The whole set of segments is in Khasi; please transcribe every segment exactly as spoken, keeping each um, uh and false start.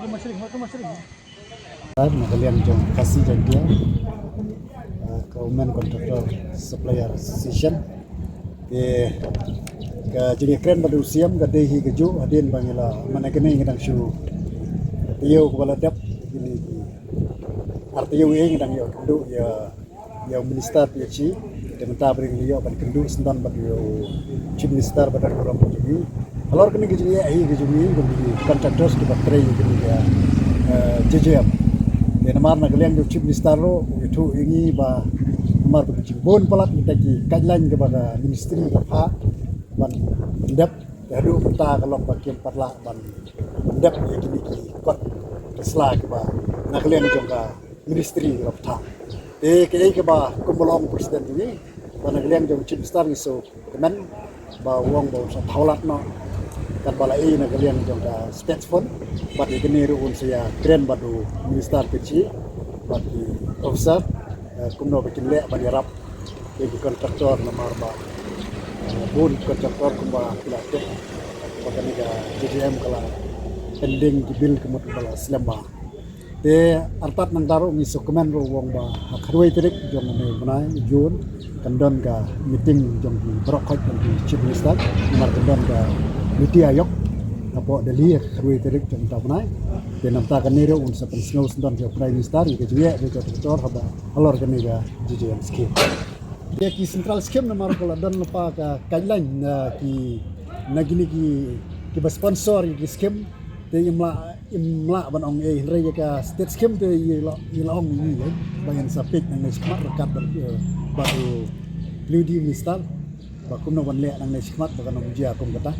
Ar na ka liang jong Khasi Jaintia, ah, ka Women Contractor Supplier Association. Te ka jingïakren bad u Siem ka dei hi kajuh hadien ba ngi la, mane kane ngi dang shu taïew kaba la dep, kine ki ar taïew ïa ngi dang ïoh kynduh ïa ïa u Minister P H E, te mynta ba ngi ïoh ban kynduh syndon bad u Chief Minister bad u Ram jong ngi. Halor kane ka jingïaid hi ka jong ngi, ka jong ngi contractors kiba trei kane ka, eh, J J M. Te namar na ka liang jong u Chief Minister ruh u ïathuh ïa ngi ba namar ba ka jingbun palat kita ki guideline kiba ka ministry ka phah ban dep, te haduh mynta ka long ba kim pat lah ban dep ïa kine ki kot ka sla kiba na ka liang jong ka ministry ka la bthah. Te kaei kaba kum ba long president jong ngi, ba na ka liang jong chief minister ngi sngewkmen ba u ong ba un sa thaw lad noh katba la ïoh na ka liang jong ka state fund. Bad ïa kane ruh un sa ïakren bad u minister P H E bad ki officer, eh, kumno ba kin leh ban ïarap ïa ki contractor namar ba, eh, bun contractor kumba ki la tip ba kane ka J J M ka la pending ki bill ka mut ba la slem bha. Te artat nangta ruh ngi sngewkmen ruh u ong ba ha ka khatwei tarik jong une u bnai June kan don ka meeting jong ki baroh khoit jong ki chief minister, namar kan don ka Niti Aayog hapoh Delhi ha ka khatwei tarik jong une u bnai. Te nangta kane ruh un sa pynsngew syndon ïa u Prime Minister ïa ka jingeh jong ka contractor haba halor kane ka J J M scheme. Ïa ki central scheme namar ka la don lypa ka guideline na ki, na kine ki, kiba sponsor ïa ki scheme. Te im lah, im lah ban ong ei, hynrei ïa ka state scheme te i la, i la ong ïa ngi, eh, ba ngin sa peit nangne shakhmat ryngkat bad, eh, bad u Deputy Minister ba kumno ban leh nangne shakhmat ba kan ym jia kum kata.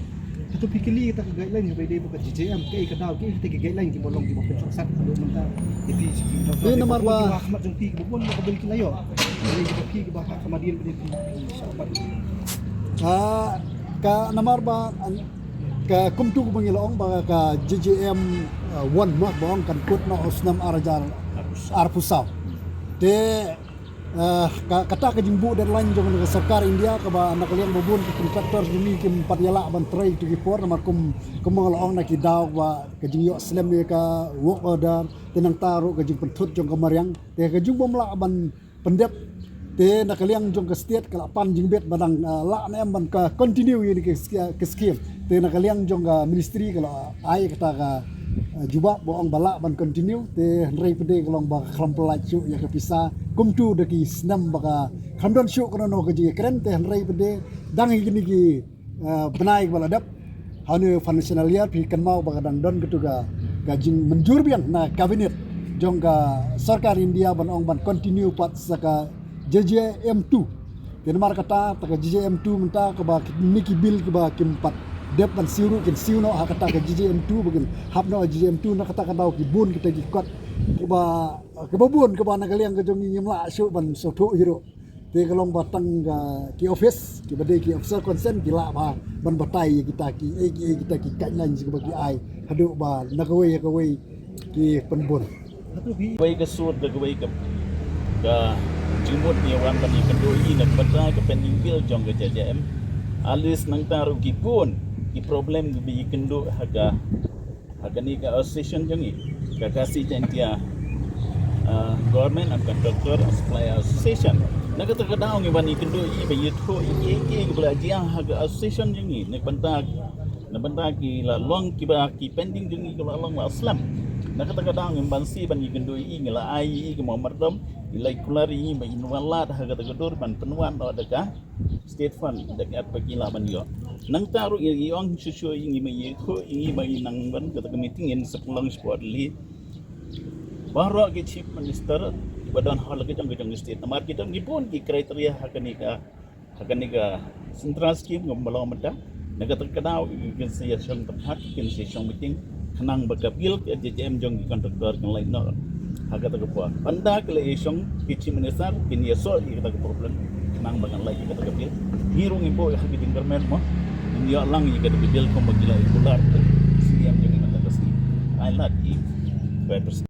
Hato phi kylli kata ka guideline ba dei ba ka J J M, kaei ka daw, kaei kata ki guideline kiba long kiba pynshong sat haduh mynta. Ïa phi, ïa phi, namar ba ki ba ha khmat jong phi kiba bun ba ka bill ki la ïoh. Ïa kiba phi kiba ha khmat dien ba dei phi, phi shah pat. Ah, ka namar ba, an, ka kumtu ba ngi la ong ba ka J J M, ah, one ma ba ong kan kut noh u snem ar hajar arphew saw. Te Eh, ka, kata ka jingbuh deadline jong ka sorkar India kaba na ka liang ba bun ki contractor jong ngi kim pat ïa lah ban trei tu ki por namar kum, kum ba nga la ong na ki daw ba ka jingïoh slem ïa ka work order, te nangta ruh ka jingpynthut jong ka mariang, te ka jingbym lah ban pyndep, te na ka liang jong ka state ka la pan jingbit ba dang, eh, lah ne em ban ka continue ïa ka sch-, ka scheme, te na ka liang jong ka ministry ka la ai kata ka, eh, jubab ba ong ba lah ban continue, te hynrei pat de ka long ba ka khlem pynlait shuh ïa ka pisa kumtu da ki snem ba ka khlem don shuh kano kano ka jingïakren, te hynrei pat de dang ïa kine ki, eh, bnai ba la dep ha une u financial year phi kynmaw ba ka dang don katu ka, ka jingmynjur biang na cabinet jong ka sorkar India ban ong ban continue pat sa ka J J M two. Te namar kata, ta ka J J M two mynta kaba kine ki bill kiba kim pat dep ban siew ruh kin siew noh ha kata ka J J M two ba kin hap noh ha J J M two, na kata ka daw ki bun kita ki kot kiba, kiba bun kiba na ka liang ka jong ngi ngim lah shuh ban sngewthuh hi ruh. Te ka long ba tang ka ki office kiba dei ki officer concern ki lah ba ban batai ïa kita ki, eh, ki, eh, kita ki guidelines kiba ki ai haduh ba na kawei ha kawei ki pynbun. Kawei ka sur da kawei ka, ka jingmut ïa wan ban ïakynduh ïa na ka bynta ka pending bill jong ka J J M. At least nangta ruh ki bun ki problem kiba ïakynduh ha ka, ha kane ka association jong ngi, ka Khasi Jaintia, ah, Government and Contractor and Supplier Association. Na kata ka daw ngi ban ïakynduh ïa ba ïathuh ïa kiei kiei kiba la jia ha ka association jong ngi na ka bynta, na bynta ki la long kiba ki pending jong ngi kiba la long la slem. Na kata ka daw ngim banse ban ïakynduh ïa, ngi la ai ïa ki mo mardom, ngi la kular ïa ba in wan lad ha kata ka dur ban pynwan noh da ka state fund da ka app ba ki lah ban ïoh. Nangta ruh ïa, ïa ong shuh shuh ïa ngi ma ïa, ïa ngi ma ïa nang ban kata ka meeting in sa pynlong sport li. Baroh ki chief minister ba don ha la ka jong ka jong state namar ki don ki bun ki criteria ha kane ka, ha kane ka central scheme ngam ba long mynta. Na kata ka daw kin sa ïa shong pyrkhat, kin sa ïa shong meeting khnang ba ka bill ka J J M jong ki contractor kan lait noh ha kata ka por. Ynda ka la ïa shong ki chief minister kin ïa solve ïa kata ka problem khnang ba kan lait ïa kata ka bill. Ngi ruh ngi buh ïa ka jingkyrmen mo, ngi ïoh lang ïa kata ka bill kumba ki la ïa kular ka C M jong ki kata ka state. Ai lad ïa ka